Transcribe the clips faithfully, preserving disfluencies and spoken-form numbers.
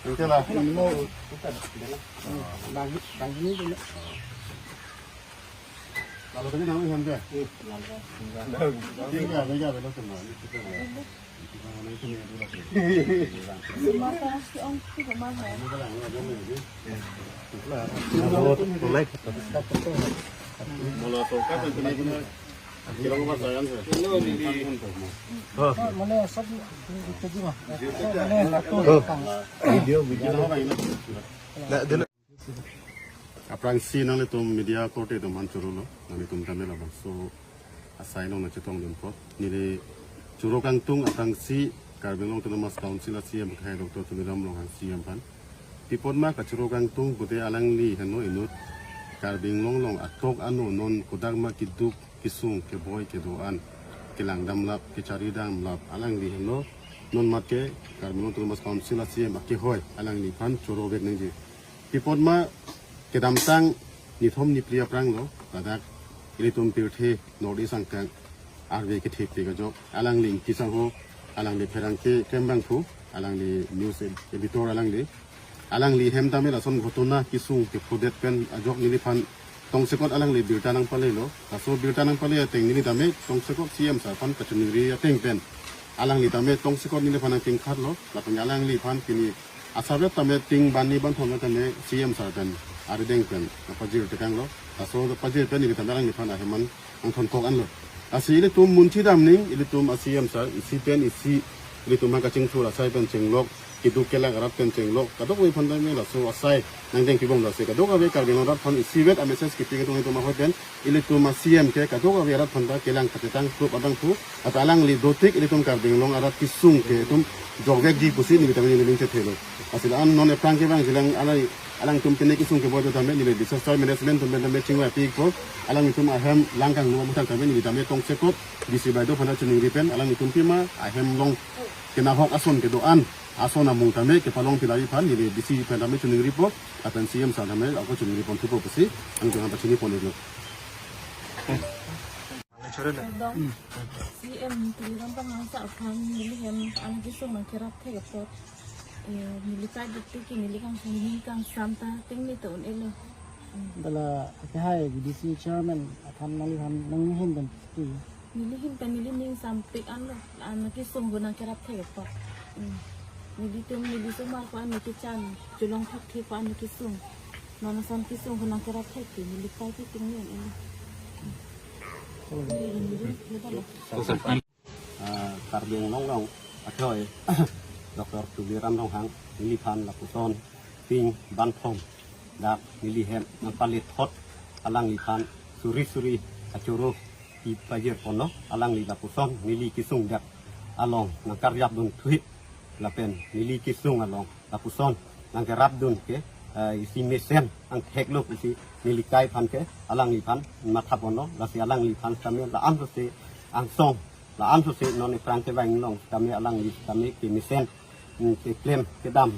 Ante la. Lalu tadi nang ikan dia. Iya, iya, iya, betul, betul. Aphrangsi nanglitum media korte atum aphan chorolo, nanglitum tame labangso asai nangchetongdun apot. Neli choro kangtung aphrangsi Karbi Anglong Autonomous Council a-C E M akhai Doctor Tuliram Ronghang C E M aphan. Pi apot ma kachoro kangtung pute alangli henlo inut Karbi Anglong along atok ano non kodak ma keduk kesung keboi kedo-an kelang damlap kechari damlap alangli henlo non mat ke Karbi Anglong Autonomous Council a-C E M akehoi alangliphan chorovek nangji. Pi apot ma kedamtang nithom niphli aphrang lo, ladak ilitum pirthe North East angkang arve kethepik ajok, alangli Ingti Sangho, alangli pherangke Kembang Phu, alangli news ed-, editor alangli. Alangli hem tame lason ghotona kesung kephodet pen ajok neliphan tongsekot alangli birta nangpalelo. Laso birta nangpale ateng neli tame tongsekot C E M sir aphan kachiningri ateng pen alangli tame tongsekot neliphan nangtingkharlo. Lapen alangliphan pini asarvet tame ting banni banthom tame C E M sir pen arideng pen pajir tekanglo. Laso pajir pen neli tame alangliphan ahem an nangthonkok anlo. Lasi ilitum munthi damning, ilitum a-C E M sir isi pen isi, ilitum aphan kachingthur asai pen chenglok, keduk kelak arat pen chenglok, kadokave aphan tame laso asai nangdeng pibom lasi kadokave Karbi Anglong arat aphan isivet a-message kipi ketung itum ahoi pen, ilitum a-C E M ke kadokave arat aphan ta kelang kachetang proof abangphu, ata alangli dotik ilitum Karbi Anglong arat kesung ke itum jokvekji pusi neli tame neli ning chethelo. Lasi la-an non ephrang kevang jilang alai alangtum pine kesung keboi do tame neli disaster management atum pen tame chingvai pikpo, alanglitum ahem lang kangno amuthang tame neli tame tongsekot D C bai do aphan ta chiningri pen alanglitum pima ahem along kenahok ason kedo-an ason amung tame kepalong pilai aphan neli D C pen tame chiningripo, lapen C E M sir tame ako chiningri ponthupo pusi alanglitum aphan pachini pon-iklo. Kardom. C E M Tuliram Ronghang sir aphan neli hem an kesung nangkerap thek apot. Eh, neli kai dukti ke neli kangsam ning kangsam ta ting ni ta un-elo. Hmm. Dala akehai V D C chairman aphan neli aphan nanghin pen pi. Neli hin pen neli ning sampik anlo. An kesung ko nangkerap thek apot. Hmm. Nelitum neli somar ko an kechan, cholong thakthak ko an kesung. Non ason kesung ko nangkerap thek ke neli kai ke ting ni un-elo. Ah, Karbi Anglong along akhoi Doctor Tuliram Ronghang neliphan lapuson ting banthom dak neli hem nangpalit thot alangliphan suri suri achoro kipajir ponlo, alangli lapuson neli kesung dak along nangkaryap dun thuhit lapen neli kesung along lapuson nangkerap dun ke, eh, isi mesen angthek lo pusi neli kai aphan ke alangliphan matha ponlo, lasi alangliphan tame la-an sose angsong, la-an sose non ephrang kevang along tame alangli tame kemesen, mm, keklem kedam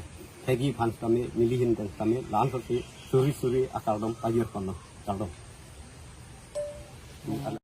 thekji aphan tame neli hin pen tame la-an sose suri suri akardom pajir ponlo. Kardom.